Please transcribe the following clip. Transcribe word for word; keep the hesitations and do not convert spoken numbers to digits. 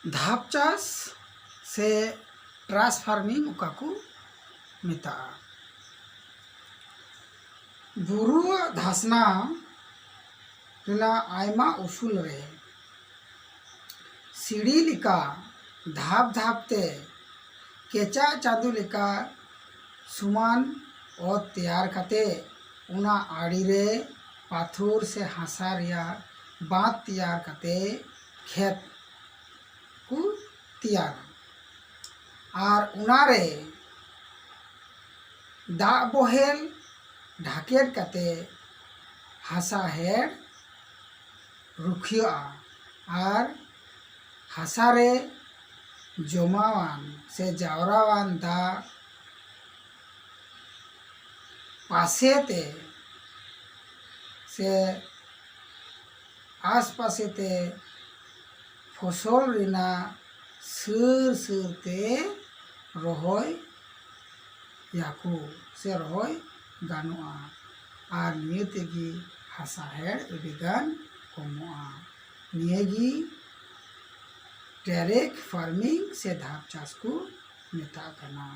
ᱫᱷᱟᱯ ᱪᱟᱥ ᱥᱮ ᱴᱨᱟᱥ ᱯᱷᱟᱨᱢᱤᱝ ᱚᱠᱟ ᱠᱚ ᱢᱮᱛᱟᱜᱼᱟ᱾ ᱵᱩᱨᱩᱣᱟᱜ ᱫᱷᱟᱥᱱᱟ ᱨᱮᱱᱟᱜ ᱟᱭᱢᱟ ᱩᱥᱩᱞ ᱨᱮ ᱥᱤᱲᱤ ᱞᱮᱠᱟ ᱫᱷᱟᱯ ᱫᱷᱟᱯ ᱛᱮ ᱠᱮᱪᱟᱜ ᱪᱟᱸᱫᱚ ᱞᱮᱠᱟ ᱥᱚᱢᱟᱱ ᱚᱛ ᱛᱮᱭᱟᱨ ᱠᱟᱛᱮ ᱚᱱᱟ ᱟᱲᱮ ᱨᱮ ᱯᱟᱛᱷᱚᱨ ᱥᱮ ᱦᱟᱥᱟ ᱨᱮᱭᱟᱜ ᱵᱟᱸᱫᱽ ᱛᱮᱭᱟᱨ ᱠᱟᱛᱮ ᱠᱷᱮᱛ ᱠᱚ ᱛᱮᱭᱟᱨᱟ᱾ ᱟᱨ ᱚᱱᱟᱨᱮ ᱫᱟᱜ ᱵᱚᱦᱮᱞ ᱰᱷᱟᱠᱮᱫ ᱠᱟᱛᱮ ᱦᱟᱥᱟ ᱦᱮᱲ ᱨᱩᱠᱷᱤᱭᱟᱹᱜᱼᱟ ᱟᱨ ᱦᱟᱥᱟ ᱨᱮ ᱡᱚᱢᱟᱣᱟᱱ ᱥᱮ ᱡᱟᱣᱨᱟᱣᱟᱱ ᱫᱟᱜ ᱯᱟᱥᱮᱛᱮ ᱥᱮ ᱟᱥᱯᱟᱥᱮᱛᱮ ᱯᱷᱚᱥᱚᱞ ᱨᱮᱱᱟᱜ ᱥᱟᱹᱨ ᱥᱟᱹᱨ ᱛᱮ ᱨᱚᱦᱚᱭ ᱭᱟᱠᱚ ᱥᱮ ᱨᱚᱦᱚᱭ ᱜᱟᱱᱚᱜᱼᱟ᱾ ᱟᱨ ᱱᱤᱭᱟᱹ ᱛᱮᱜᱮ ᱦᱟᱥᱟ ᱦᱮᱲ ᱟᱹᱰᱤᱜᱟᱱ ᱠᱚᱢᱚᱜᱼᱟ᱾ ᱱᱤᱭᱟᱹᱜᱮ ᱴᱮᱨᱮᱠ ᱯᱷᱟᱨᱢᱤᱝ ᱥᱮ ᱫᱷᱟᱯ ᱪᱟᱥ ᱠᱚ ᱢᱮᱛᱟᱜ ᱠᱟᱱᱟ᱾